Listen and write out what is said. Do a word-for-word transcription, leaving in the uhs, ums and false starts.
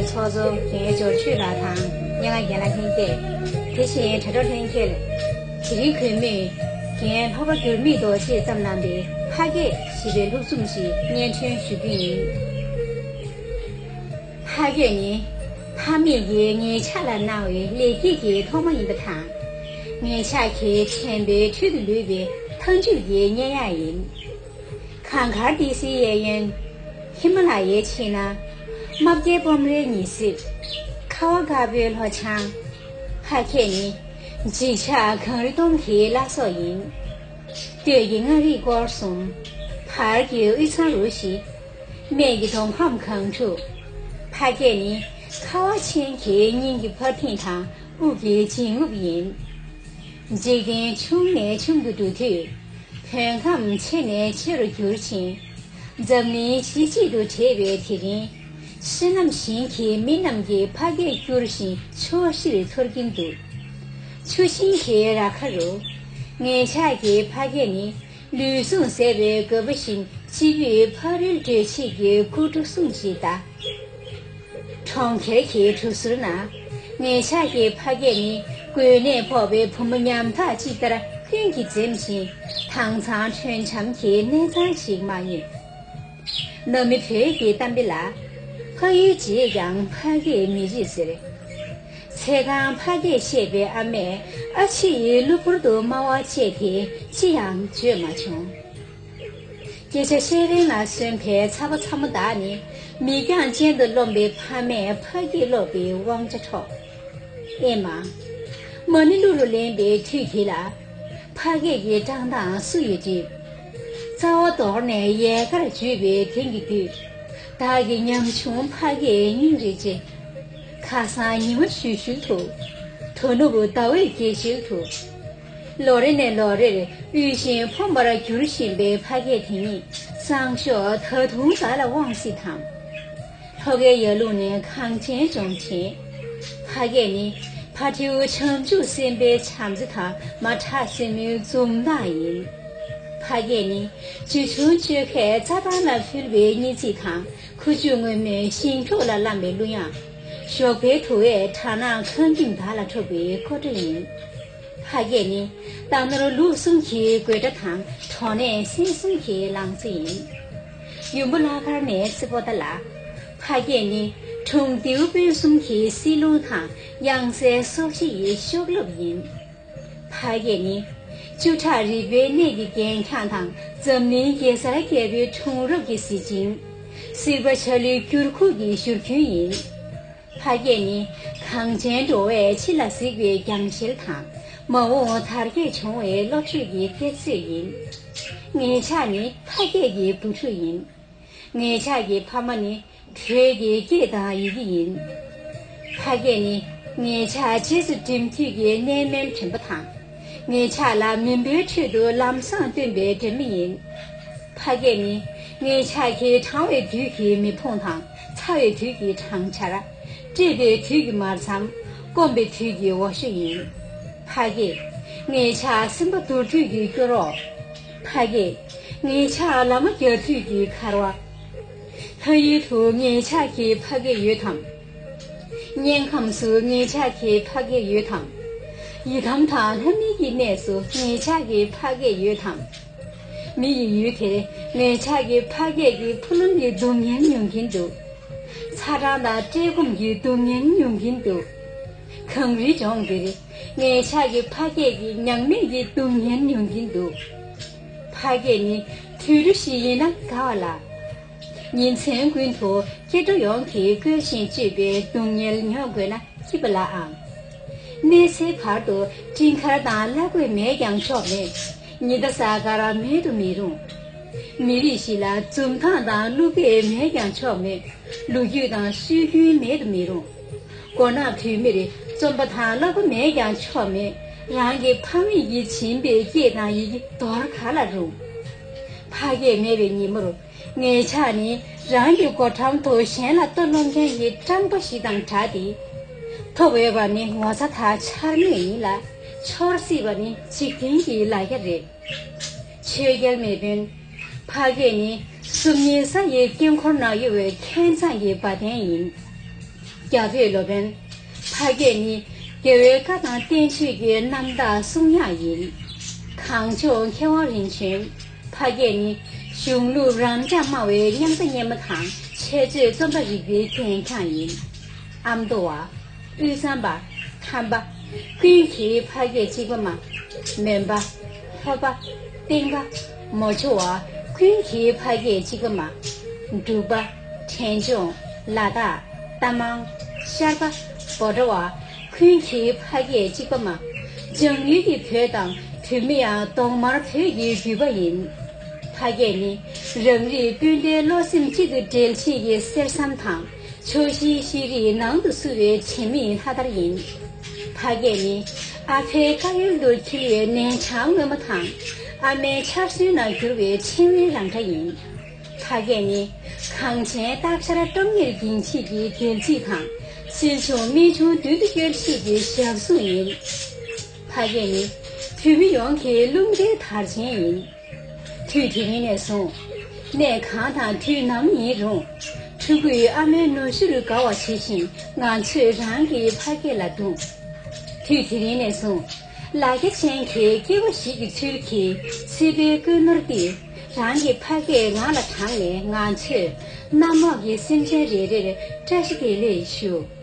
ཚོགས་གཙོ་རྒན་འབྱོར་ཆོས་ལགས་དང་། མྱ་ངན་རྒན་ལགས་ལྷན་རྒྱས། དེ་བཞིན་དྲ་གྲོགས་ལྷན་རྒྱས། དེ་རིང་གུས་མོས་རྒན་ལྷོ་པ་འགྱུར་མེད་རྡོ་རྗེས་བརྩམས་གནང་བའི་ཕ་སྐད་ཞེས་པའི་ལྷུག་རྩོམ་ཞིག་སྙན་སྒྲོན་ཞུ་རྒྱུ་ཡིན། ཕ་སྐད་ནི་ཕ་མེས་ཀྱིས་ངེད་ཅག་ལ་གནང་བའི་ལེགས་སྐྱེས་ཀྱི་ཐོག་མ་ཡིན་པ་དང་། ངེད་ཅག་གི་དྲན་པའི་ཁྲོད་དུ་ལུས་པའི་མཐའ་མཇུག་གི་སྙན་དབྱངས་ཡིན། གངས་དཀར་ཏི་སེའི་གཡས་གཡོན། ཧི་མ་ལ་ཡའི་ཕྱེད་ན། རྨ་བྱའི་སྤོམ་རའི་ཉི་ཟེར། ཁ་བ་དཀར་པོའི་ལྷོ་བྱང་། ཕ་སྐད་ནི། འཇིགས་ཆགས་གངས་རི་སྟོང་གི་བླ་སྲོག་ཡིན། སྟོད་ཀྱི་མངའ་རིས་སྐོར་གསུམ། བར་གྱི་དབུས་གཙང་རུ་བཞི། སྨད་ཀྱི་མདོ་ཁམས་སྒང་དྲུག། ཕ་སྐད་ནི། ཁ་བ་ཆེན་གྱི་སྙིང་གི་འཕར་ཐེངས་དང་དབུགས་ཀྱི་འབྱིན་རྔུབ་ཡིན། འཇིག་རྟེན་ཆུང་ནས་ཆུང་དུ་འགྲོ་དུས། བོད་ཁམས་ཆེ་ནས་ཆེ་རུ་གྱུར་ཕྱིན། འཛམ་གླིང་གཞི་གཅིག་ཏུ་འདྲེས་པའི་དེ་རིང་། བསོད་ནམས་ཞིང་གི་མི་རྣམས་ཀྱི་ཕ་སྐད་བསྒྱུར་ཞིང་ཕྱོགས་བཞིར་འཚོར་གྱིན་འདུག་ཆུ་ཤིང་གི་ར་ཁ་རུ། ངེད་ཅག་གི་ཕ་སྐད་ནི། ལུས་ཟུངས་ཟད་པའི་རྒོད་པོ་བཞིན། སྤྱི་བོས་ཕ་རོལ་བགྲོད་བྱེད་ཀྱི་སྐུ་འཁྲུངས་སྲུང་ཞིག་གདའ། གྲོང་ཁྱེར་གྱི་གྲུ་ཟུར་ན། ངེད་ཅག་གི་ཕ་སྐད་ནི། དགོས་ནད་ཕོག་པའི་བུ་མོ་ཉམ་ཐག་ཅིག་ལྟར་ཀུན་གྱིས་འཛེམ་ཞིང་། དྭངས་གཙང་ཁྲོན་འཇམ་གྱི་གནས་ཚང་ཞིག་མ་ཡིན། ནང་མི་བོད་ཀྱི་གཏམ་དཔེ་ལ། ཕ་ཡུལ་བརྗེད་ཀྱང་ཕ་སྐད་མི་བརྗེད་ཟེར། ཚེ་གང་ཕ་སྐད་བཤད་པའི་ཨ་མས་ཨ་ཕྱི་ཡི་གློ་བུར་དུ་སྨྲ་བ་བཅད་དེ་ཅི་ཡང་བརྗོད་མ་བྱུང་། སྐད་ཆ་བཤད་རན་ལ་སོན་པའི་ཚ་བ་ཚ་མོ་དག་ནི། མིག་རྒྱང་ཅན་དུ་རློམ་པའི་ཕ་མས་ཕ་སྐད་སློབ་པའི་དབང་ཆ་འཕྲོག་ཨེ་མ། མ་ཎི་གླུ་རུ་ལེན་པའི་དུས་དེ་ལ། ཕ་སྐད་ཀྱི་བཀྲག་མདངས་སུ་ཡིས་བསྒྲིབས། རྩ་བ་དོར་ནས་ཡལ་གར་འཇུས་པའི་དེང་གི་དུས། བདག་གི་ཉམ་ཆུང་ཕ་སྐད་སྙིང་རེ་རྗེ། ཁ་སང་ཉི་མ་ཞུ་ཞུལ་དུ། དོ་ནུབ་ཟླ་འོད་དགྱེས་ཞལ་དུ། ལོ་རེ་ནས་ལོ་རེར་དབུལ་ཞིང་ཕོངས་པར་འགྱུར་བཞིན་པའི་ཕ་སྐད་དེ་ཉིད་གཙང་ཤོག་ད་དུང་བདག་ལ་དབང་སྲིད་དམ། ལྷོ་ཁའི་ཡར་ཀླུང་ནས་གངས་ཅན་ལྗོངས་ཆེན། ཕ་སྐད་ནི་ཕ་སྤྲེའུ་བྱང་ཆུབ་སེམས་དཔའི་བྱམས་བརྩེ་དང་མ་བྲག་སྲིན་མོའི་འཛུམ་མདངས་ཡིན། ཕ་སྐད་ནི་ཆུ་ཆུང་བཅོས་ཁའི་རྩྭ་ཐང་ལ་ཕུལ་བའི་སྙིང་ཚིག་དང་ཁུ་བྱུག་སྔོན་མོའི་ཞིང་འབྲོག་ལ་བླངས་པའི་གླུ་དབྱངས། ཞོགས་པའི་དུ་བས་བྲག་ནག་ཁང་ཁྱིམ་དག་ལ་འཁྲབ་པའི་ཀོ་སྒྲ་ཡིན། ཕ་སྐད་ནི་རྟ་ནོར་ལུག་གསུམ་གྱི་དགོད་སྒྲ་དང་གྲོ་ནས་སྲན་གསུམ་གྱི་ལང་ཚོ་ཡིན། ཡུམ་བུ་བླ་མཁར་ནས་སི་པོ་ཏ་ལ། ཕ་སྐད་ནི་གྲོང་རྡེའུ་སྤུན་གསུམ་གྱི་བསིལ་རླུང་དང་དབྱངས་གསལ་སོགས་ཀྱི་ཡི་ཤོག་རླབས་ཡིན། ཕ་སྐད་ནི་བཅུ་ཕྲག་རིག་པའི་གནས་ཀྱི་རྒྱན་འཁྱགས་དང་འཛམ་གླིང་གེ་སར་རྒྱལ་པོའི་འཁྲུངས་རབས་ཀྱི་གཟི་བྱིན། སྲིད་པ་ཆ་ལུས་འགྱུར་ཁུག་གི་བཞུར་རྒྱུན་ཡིན། ཕ་སྐད་ནི་གངས་ཅན་འགྲོ་བས་འཆི་ལ་གཟིགས་པའི་རྒྱང་ཤེལ་དང་། མ་འོངས་དར་རྒྱས་འབྱུང་བའི་བློ་གྲོས་ཀྱི་གཏེར་མཛོད་ཡིན། ངེད་ཅག་ནི་ཕ་སྐད་ཀྱི་བུ་ཕྲུག་ཡིན། ངེད་ཅག་གི་ཕ་མ་ནི་བོད་ཀྱི་སྐད་དང་ཡི་གེ་ཡིན། ཕ་སྐད་ནི་ངེད་ཅག་རྗེས་སུ་འགྲིམ་འཐུས་ཀྱི་གནས་མལ་དྲན་པ་དང་། ངེད་ཅག་ལ་མུན་པའི་ཁྲོད་དུ་ལམ་བཟང་སྟོན་པའི་སྒྲོན་མེ་ཡིན། ཕ་སྐད་ནི་ངེད་ཅག་གི་གྲང་བའི་དུས་ཀྱི་མེ་ཕུང་དང་ཚ་བའི་དུས་ཀྱི་གྲང་ཆར། བཀྲེས་པའི་དུས་ཀྱི་མར་མཚམས། སྐོམ་པའི་དུས་ཀྱི་འོ་ཞོ་ཡིན། ཕ་སྐད། ངེད་ཅག་སེམས་པ་འདུར་དུས་ཀྱི་སྐྱོ་རོགས། ཕ་སྐད། ངེད་ཅག་ལ་མོ་རྒྱག་དུས་ཀྱི་འཁར་བ། ལྷ་ཡུལ་དུ་ངེད་ཅག་གི་ཕ་སྐད་ཡོད་དམ། དམྱལ་ཁམས་སུ་ངེད་ཅག་གི་ཕ་སྐད་ཡོད་དམ། ཡི་དམ་དང་ལྷ་མིན་གྱི་གནས་སུ་ངེད་ཅག་གི་ཕ་སྐད་ཡོད་དམ། མི་ཡི་ཡུལ་དེར་ངེད་ཅག་གི་ཕ་སྐད་ཀྱི་འཕུར་ལམ་གྱི་སྡུག་བསྔལ་མྱོང་གིན་འདུག་ཚ་གྲང་དང་བཀྲེས་སྐོམ་གྱི་སྡུག་བསྔལ་མྱོང་གིན་འདུག་གངས་རིའི་ལྗོངས་འདིར་ངེད་ཅག་གི་ཕ་སྐད་ཀྱི་ཉམས་མེད་ཀྱི་སྡུག་བསྔལ་མྱོང་གིན་འདུག་ཕ་སྐད་ནི་དུད་འགྲོ་ཞིག་ཡིན་ན་དགའ་བ་ལ། ཉིན་མཚན་ཀུན་ཏུ་སྐྱེ་འགྲོ་ཡོངས་ཀྱིས་བཀོལ་ཞིང་སྤྱོད་པའི་སྡུག་བསྔལ་མྱོང་དགོས་ན་སྐྱིད་པ་ལའང་། གནས་ཚེ་བར་དུ་སྤྲིན་དཀར་དང་གླ་རྒོད་མེད་ཀྱང་ཆོག་མོད། ཉི་ཟླ་གཟའ་སྐར་མེད་དུ་མི་རུང་། མི་རིགས་ཤིག་ལ་འཛུམ་མདངས་དང་གླུ་སྐད་མེད་ཀྱང་ཆོག་མོད། ལོ་རྒྱུས་དང་སྲོལ་རྒྱུན་མེད་དུ་མི་རུང་། མགོ་ནག་བུད་མེད་རྩོམ་པ་དང་བསླབ་པ་མེད་ཀྱང་ཆོག་མོད། རང་གི་ཕ་མེས་ཀྱིས་བྱིན་པའི་སྐད་དང་ཡི་གེ་དོར་ག་ལ་རུང་། ཕ་སྐད་མེད་པའི་ཉིན་མོར། ངེད་ཅག་ནི་རང་གི་སྒོ་འགྲམ་དུ་གཞན་ལ་ལྟོ་སློང་མཁན་གྱི་སྤྲང་པོ་ཞིག་དང་འདྲ་སྟེ། ཐོབ་འོས་པ་ནི་ངོ་ཚ་དང་འཆར་ངེས་ཡིན་ལ། འཆོར་སྲིད་པ་ནི་འཇིག་རྟེན་གྱི་ལ་རྒྱ་རེད། ཆོས་རྒྱལ་མེས་དབོན། ཕ་སྐད་ནི་སུམ་གཉིས་ས་ཡི་དཀྱིལ་འཁོར་ན་གཡོ་བའི་མཁས་མཛངས་ཀྱི་བ་དན་ཡིན། རྒྱ་བོད་སློབ་དཔོན། ཕ་སྐད་ནི་རྒྱལ་བའི་བཀའ་དང་བསྟན་བཅོས་ཀྱི་རྣམ་དག་གསུང་ཡག་ཡིན། གངས་ལྗོངས་མཁས་དབང་རིམ་བྱོན། ཕ་སྐད་ནི་གཞུང་ལུགས་རབ་འབྱམས་སྨྲ་བའི་རྙོག་དྲ་སྙན་མོ་དང་འཆད་རྩོད་རྩོམ་པ་རིག་པའི་རྒྱན་འཆང་ཡིན། ཨ་མདོ་བ། དབུས་གཙང་པ། ཁམས་པ། ཀུན་གྱིས་ཕ་སྐད་གཅིག་པ་སྨྲ། མོན་པ། ལྷོ་པ། སྟེང་པ། མོན་ཕྱོགས་པ། ཀུན་གྱིས་ཕ་སྐད་གཅིག་པ་སྨྲ། འབྲུག་པ། བྲན་ལྗོངས། ལ་དྭགས། རྟ་མང་། ཤར་པ། བོད་འགྲོ་བ། ཀུན་གྱིས་ཕ་སྐད་གཅིག་པ་སྨྲ། འཇང་ཡུལ་གྱི་བོད་དང་བོད་མི་ཡང་གདོང་དམར་བོད་ཀྱི་རྒྱུད་པ་ཡིན། ཕ་སྐད་ནི་རང་རིགས་སྤུན་ཟླའི་བློ་སེམས་གཅིག་ཏུ་སྦྲེལ་བྱེད་ཀྱི་གསེར་ཟམ་དང་། ཕྱོགས་བཞིའི་ཤེས་རིག་ནང་དུ་བསུ་བའི་བྱེ་མའི་ལྷ་དར་ཡིན། ཕ་སྐད་ནི་ཨ་ཕའི་བཀའ་ཡུལ་དུ་འཁྱིལ་བའི་སྙན་ཆ་སྔོན་མོ་དང་། ཨ་མའི་ཆར་སོན་ན་གྱུར་བའི་ཕྲེང་བའི་རང་སྒྲ་ཡིན། ཕ་སྐད་ནི་གངས་ཅན་སྟག་ཤར་ཀྲོང་ངེར་འགྱིང་བྱེད་ཀྱི་རྒྱལ་སྲིད་དང་། སྲིད་ཆུང་སྨད་ཆུང་མདུན་དུ་སྐྱོད་བྱེད་ཀྱི་ཞབས་ཟུང་ཡིན། ཕ་སྐད་ནི་བོད་མི་ཡོངས་ཀྱི་རླུང་རྟའི་དར་ཆེན་ཡིན། དུས་དེ་རིང་ནས་བཟུང་། གནས་གང་དང་དུས་ནམ་ཡིན་རུང་། ཕྲུ་གུས་ཨ་མའི་ནུ་ཞོར་དགའ་བ་ཇི་བཞིན་ང་ཚོས་རང་གི་ཕ་སྐད་ལ་དུངས། དུས་དེ་རིང་ནས་བཟུང་། ལ་རྒྱ་ཅན་གྱི་སྐྱེས་བུ་ཞིག་གི་ཚུལ་གྱིས་སྲིད་པའི་བཀོད་ནོར་འདི་རང་གི་ཕ་སྐད་ངག་ལ་དྲངས་ནས་ང་ཚོས་གནམ་འོག་གི་སེམས་ཅན་རེ་རེར་བཀྲ་ཤིས་བདེ་ལེགས་ཞུ།